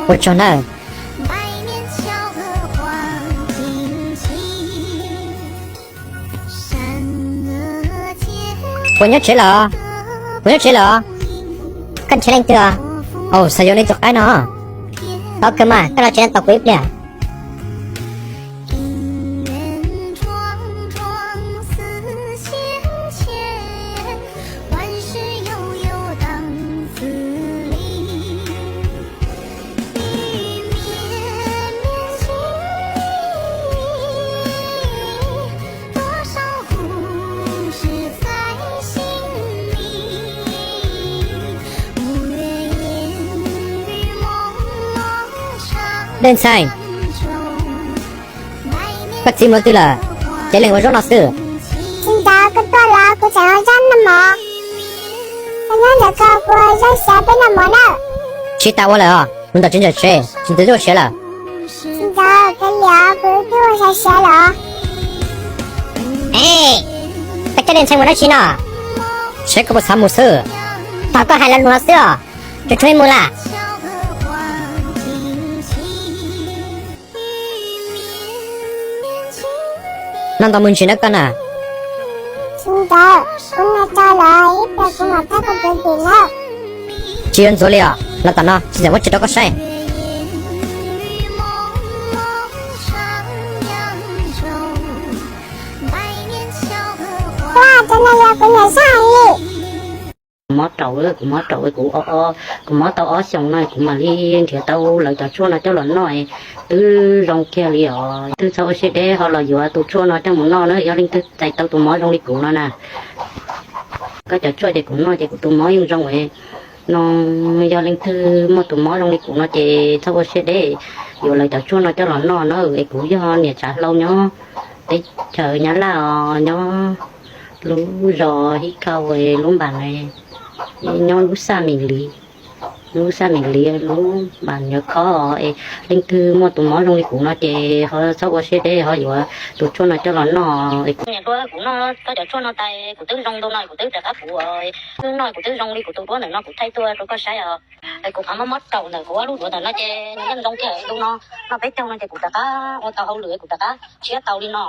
Ua tsaug nawb. Puas nyob tsev lawm? Puas nyob tsev lawm? Koj nrhiav leej twg os? Au, xav yuav nej tus qaib no. Tau kawg mas, koj los tsev no tos kuv ib pliag. Dej Ntxhais, koj txiv mus twg lawm? Ces leej ua zaub no xwb. Tsis nco koj tuaj los kuv tseem ua zaub noj mov. Koj nyob ntawm koj, kuv ua zaub xyaw peb noj mov na. Tsis tas ua lawm os, mus ntawm tsev ntawm tsev, tsis nco twb ua siav lawm. Tsis nco koj liam, kuv twb ua siav siav lawm. Es, koj coj Dej Ntxhais mus dab tsi no? Saib koj puas xav mus xwb. Tog koj hais lo lus no xwb os, tsuas tshuav mus lawm. Noj ntau me ntsis nawb koj na. Tsis ntawd, kuv noj tau lawm, ib pliag kuv mam thab koj tus tim nawb. Tsis yuav ntxuav li os, los tom no, tsis txawm muab tsis rau koj saib. Ua, cov no yog kuv niam zaj li. Mob raum, kuv mob raum, kuv o o, kuv mob tau ob xyoos no kuv mam li nrhiav tau lawv cov tshuaj no coj los noj, twb zoo kiag li os. Twb txhob ua siab deb ho los yuav tus tshuaj no coj mus noj na, yog leej twg txais tau tus mob zoo li kuv no na. Koj cov tshuaj ces kuv noj ces kuv tus mob yeej zoo no. Yog leej twg muaj tus mob zoo li kuv no ces txhob ua siab deb, yuav lawv cov tshuaj no coj los noj na. Es kuv yog niam tsav hlau nyob teb chaws Nyab Laj os, nyob lub zos Hib Khau, lub npas, nyob lub xaj Mim Liv, lub xaj Mim Liv, lub npas Nyuam Khob. Es leej twg muaj tus mob zoo li kuv no ces ho txhob ua siab deb, ho yuav tus tshuaj no coj los noj. Kuv niam hluas, kuv noj koj cov tshuaj no tas kuv twb zoo ntau no, kuv twb rov qab puv, twb noj kuv twb zoo li kuv tus duab ntawm no, kuv thaij tuaj rau koj saib os. Es kuv qhov mob mob raum ntawm kuv ob lub duav ntawm no ces nws yeej zoo kiag li no. Noj peb caug no ces kuv rov qab ua tau hauj lwm, kuv rov qab tshiab tau li no.